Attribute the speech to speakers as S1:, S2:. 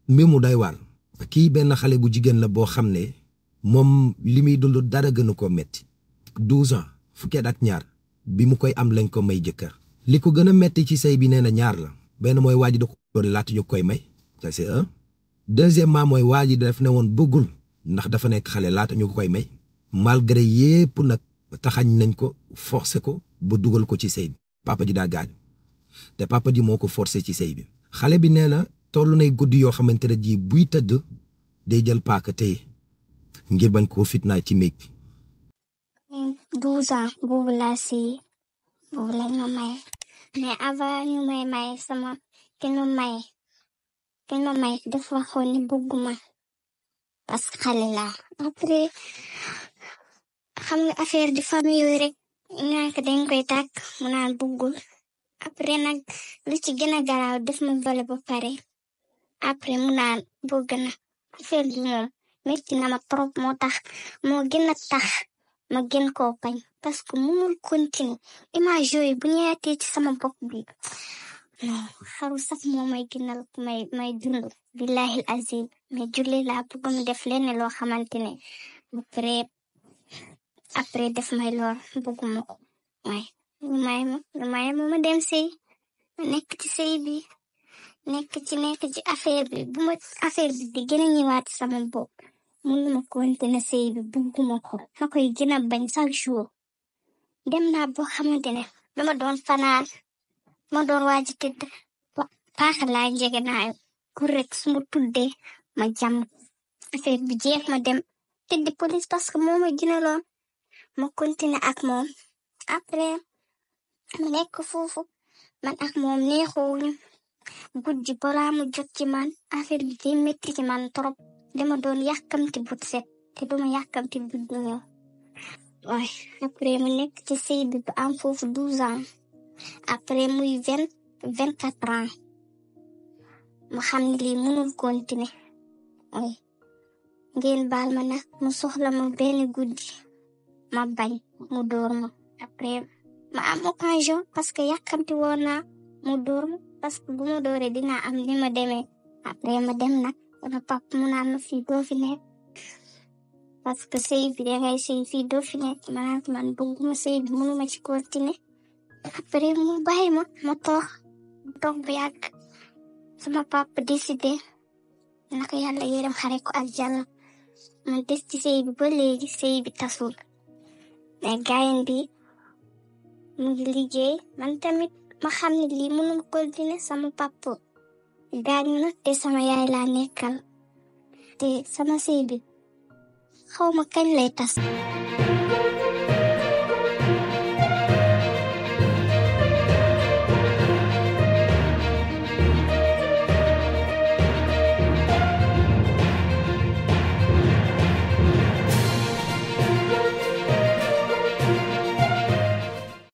S1: mbir mu doy waar kii benn xale bu jigéen la boo xam ne moom li muy dund dara gënu ko metti 12 ans fukki at ak ñaar bi mu koy am lañ ko may jëkkër li ko gën a metti ci sëy bi nee na ñaar la benn mooy waa ji da ko doon laata ñu koy may ça c'est un deuxièmement mooy waa ji daf ne woon bëggul ndax dafa nekk xale laata ñu koy may malgré yépp nag taxañ nañ ko forcé ko ba dugal ko ci sëy bi papa ji daa gaañ te papa ji moo ko forcé ci sëy bi xale bi nee na toll nay guddi yoo xamante ne ji buy tëdd day jël paaka tey ngir bañ koo fitnaay ci néeg bi
S2: 12 ans boobu laa si boobu lañ ma may mais avant ñu may sama kenn ma may dafa waxoon ni bëgguma parce que xale laa après xam nga affaire di famille yooyu rek ñàkk dañ koy tàkk mu naan bëggul après nag lu ci gën a garaaw def ma vole ba pare après mu naan bëgg na affaire bi moom metti na ma trop moo tax moo gën a tax ma gën koo bañ parce que mënul continuer image yooyu bu ñëwaatee ci sama bopp bi non xaru sax moo may gënal may dund billahi azim mais julli laa bëgg mu def lenn loo xamante ne après def may lool bëgguma ko waaye lu may ma dem sëy nekk ci sëy bi nekk ci affaire bi bu ma affaire bi di gën a ñëwaat sama bopp mënuma continuer sëy bi bëgguma ko ma koy gën a bañ chaque jour dem naa boo xamante ne dama doon fanaan ma doon waaj tëdd paaka laa njege naayo ku rek su ma tuddee ma jam affaire bi jeex ma dem tëdd police parce que moo ma gënaloon ma continuer ak moom après ma nekk foofu man ak moom neexoowuñu guddi balaa mu jot ci man affaire bi day métti ci man trop dama doon yàkkamti but set te duma yàkkamti but du ñëw waaye après mu nekk ci sëy bi ba am foofu 12 ans après muy 24 ans mu xam ne lii mënul continuer waaye ngeen baal ma nag mu soxla ma benn guddi ma bañ mu dóor ma après ma am occasion parce que yàkkamti woon naa mu dóor ma parce que bu ma dóoree dinaa am ni ma demee après ma dem nag sama papa mu naan ma fii doo fi nekk parce que sëy bi dangay sëy fii doo fi nekk man bëgguma sëy bi mënuma ci continuer après mu bàyyi ma toog bu yàgg sama papa décidé naka yàlla yërëm xare ko aljanna man des ci sëy bi ba léegi sëy bi tasul mais gaayen bi mu ngi liggéey man tamit ma xam ne lii mënul continuer sama papa gaañu na te sama yaay laa nekkal te sama sëy bi xawma kañ lay tas